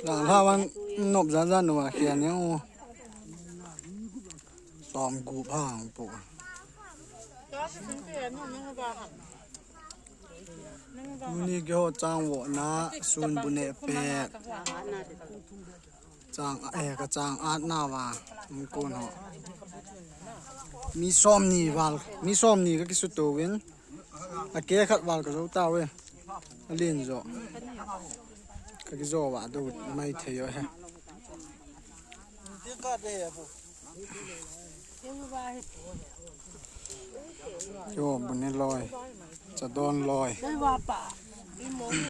ຫຼັງຖ້າວ່ານົບຈະຊັ້ນວ່າແຂນຍັງໂອ້ ຕອມກູພາງປູ ມື້ນີ້ກິໂຮດຈ້າງໂວະນາ ຊູນບຸເນະແປດ ຈ້າງແອກະຈ້າງອາດນາວາ ມັນໂກນເນາະ ມີຊອມນີວາລ ມີຊອມນີກະກິສຸໂຕເວັນ ອາເກຂັດວາລກະໂຊຕາເວ ອາເລນໂຈ ກະກິໂຊວາໂດໄມເທໂຍແຮ ໂຍບຸນໃນລອຍ ຈະດອນລອຍ ໄດ້ວ່າປາ